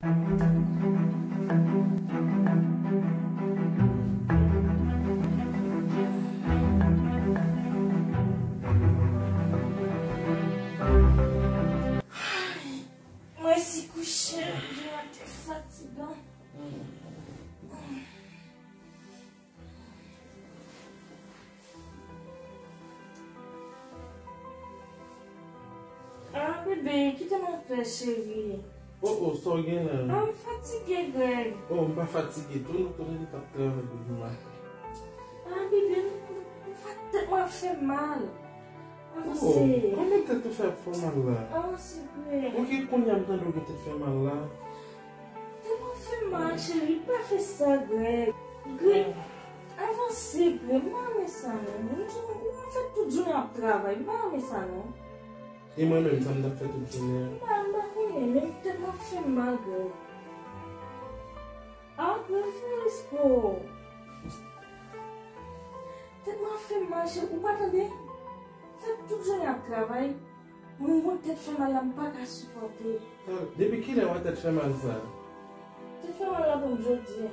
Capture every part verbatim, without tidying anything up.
Mwen si kouche, jounen an te fatigan. Ah, bebe, kite m anpè, cheri. Oh, oh, sa w gen la? Ah, m fatige, Greg. Oh, m pa fatige tou, non, tou lè m t ap travay depi maten. Ah, bebe, m, m, m fa-, tèt mwen ap fè mal. Avanse. Oh, kòman tèt ou fè ap fè w mal la? Avanse, Greg. Ok, kounye a m tande w gen tèt fè mal la. Tèt mwen fè mal, cheri, pa fè sa, Greg. Greg, avanse, Greg, m pa renmen sa, non. Ou, ou, ou fè tout jounen ap travay, m pa renmen sa, non. E mwen menm, sa m t ap fè tout jounen an? M pa, m pa konnen, men tèt mwen fè mal, Greg. Ah, Greg, fè respè w. Tèt mwen fè mal, cheri, ou pa tande? Fè tout jounen ap travay, mwen gon tèt fè mal la, m pa ka sipòte. Ah, depi kilè w wè tèt fè mal sa? Tèt fè mal la pou m jodi a.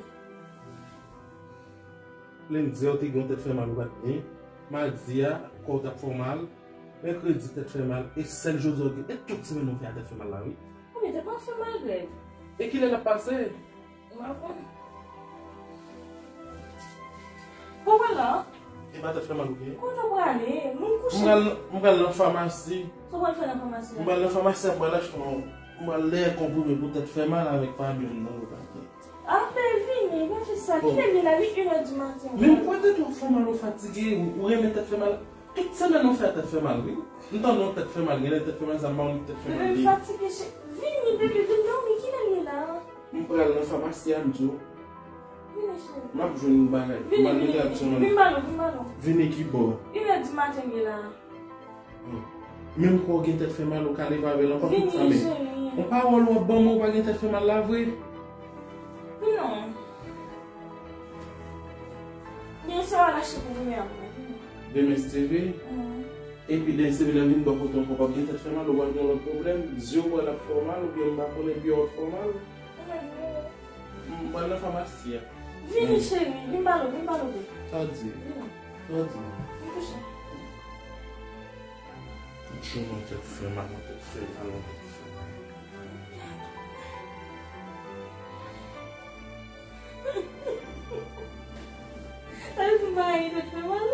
Lendi a, w te gen yon tèt fè mal ou pa t byen. Madi a, kò w t ap fè w mal. Mèkredi, tèt fè mal. E sèl jodi a, w gen. E tout semèn ou fè a tèt fè mal la, wi. Ebyen, tèt mwen ap fè mal, Greg. E kilè l ap pase? M pa konn. Bon, wè la. E pa tèt fè mal ou gen? Kote w prale? Moun kouche. M pral, m pral nan famasi. Sa w pral fè nan famasi a? M pral nan famasi a, m pral achte yon, m pral lè konprime pou tèt fè mal avèk pabyon nan lokasyè. Apre vini, pa fè sa. Kilè l ye la? Li inè di maten. Men m kwè tèt ou fè mal, ou fatige, ou, ou renmen tèt fè mal. Tout semèn ou fè tèt fè mal, wi. M tande yon tèt fè mal, genlè tèt fè mal, sa m pa konn tèt fè mal li ye. Bebe, m fatige, cheri. Vini, bebe, vin dòmi, kilè l ye la? M pral nan famasi a, m di w. Vini, cheri. M ap jwenn yon bagay. Vini, vini, vini. Vin ba nou, vin ba nou. Vini ki bò? Inè di maten l ye la. Hmm. Menm kò w gen tèt fè mal, ou ka leve avè l ankò tout sa, men. Vini, cheri. Yon pawòl w ap ban mwen, ou pa gen tèt fè mal la vre? Non. Demen se w al achte pou goumen an pou mwen, vini. Demen se te vre? Hmm. Epi demen se te vre, lè m vin bò kote w ankò, w p ap gen tèt fè mal, ou pral gen yon lòt pwoblèm, zye w pral ap fè w mal, oubyen m pa konnen, pye w ap fè w mal. Mwen menm vre. M pral nan famasi a. Vini, cheri, vin ba nou, vin ba nou de. Sa di? Vini. Sa di? Vin kouche. Tout jou mwen tèt fè mal, mwen tèt fè mal, mwen tèt fè mal. Sa vle di m pa ka gen tèt fè mal?